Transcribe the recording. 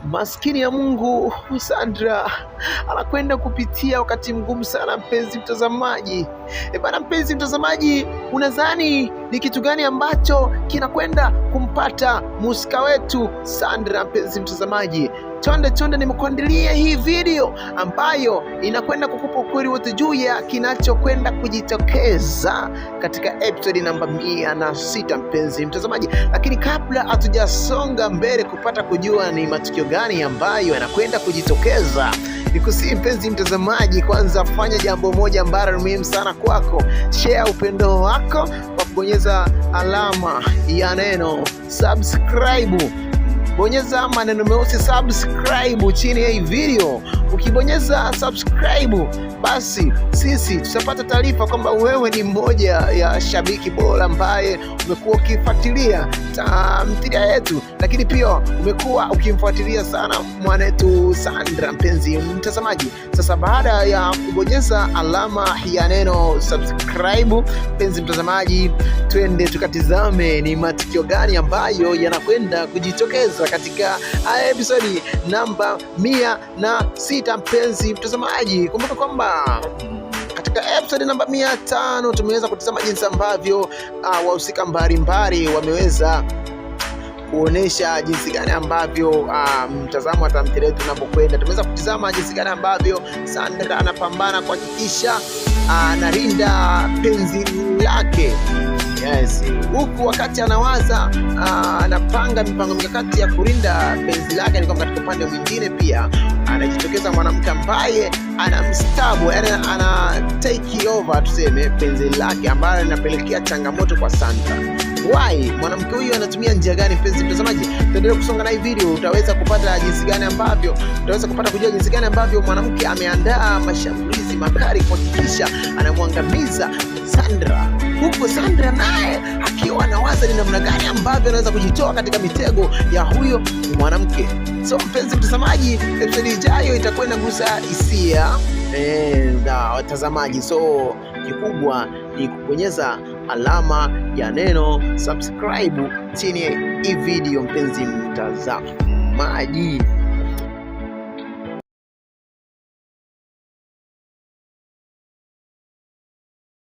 Maskini ya Mungu Sandra anakwenda kupitia wakati mgumu sana, mpenzi mtazamaji. E bana, mpenzi mtazamaji, unadhani ni kitu gani ambacho kinakwenda kumpata mhusika wetu Sandra? Mpenzi mtazamaji, chonde chonde, nimekuandalia hii video ambayo inakwenda kukupa ukweli wote juu ya kinachokwenda kujitokeza katika episode namba 106, mpenzi mtazamaji. Lakini kabla hatujasonga mbele kupata kujua ni matukio gani ambayo yanakwenda kujitokeza, nikusihi mpenzi mtazamaji, kwanza fanya jambo moja ambalo ni muhimu sana kwako: share upendo wako kwa kubonyeza alama ya neno subscribe. Bonyeza maneno meusi subscribe chini ya hii video. Ukibonyeza subscribe, basi sisi tutapata taarifa kwamba wewe ni mmoja ya shabiki bora ambaye umekuwa ukifuatilia tamthilia yetu, lakini pia umekuwa ukimfuatilia sana mwanetu Sandra, mpenzi mtazamaji. Sasa baada ya kubonyeza alama ya neno subscribe, mpenzi mtazamaji, twende tukatizame ni matukio gani ambayo yanakwenda kujitokeza katika episodi namba 106. Mpenzi mtazamaji, kumbuka kwamba katika episode namba 500 tumeweza kutazama jinsi ambavyo wahusika mbalimbali wameweza kuonesha jinsi gani ambavyo mtazamo wa tamthilia yetu unapokwenda. Tumeweza kutizama jinsi gani ambavyo Sandra anapambana kuhakikisha analinda penzi lake. Yes. Huku wakati anawaza anapanga mipango mikakati ya kulinda penzi lake, ni kwamba katika upande mwingine pia anajitokeza mwanamke ambaye anamstabu, yani ana take over tuseme penzi lake, ambalo linapelekea changamoto kwa Sandra. Why? Mwanamke huyu anatumia njia gani? Mpenzi mtazamaji, tuendelee kusonga na hii video, utaweza kupata jinsi gani ambavyo utaweza kupata kujua jinsi gani ambavyo mwanamke ameandaa mashambulizi makali kuhakikisha anamwangamiza Sandra, huku Sandra naye akiwa anawaza ni namna gani ambavyo anaweza kujitoa katika mitego ya huyo mwanamke. So mpenzi mtazamaji, episode ijayo itakuwa inagusa hisia na watazamaji. So kikubwa ni kubonyeza alama ya neno subscribe chini ya hii video, mpenzi mtazamaji.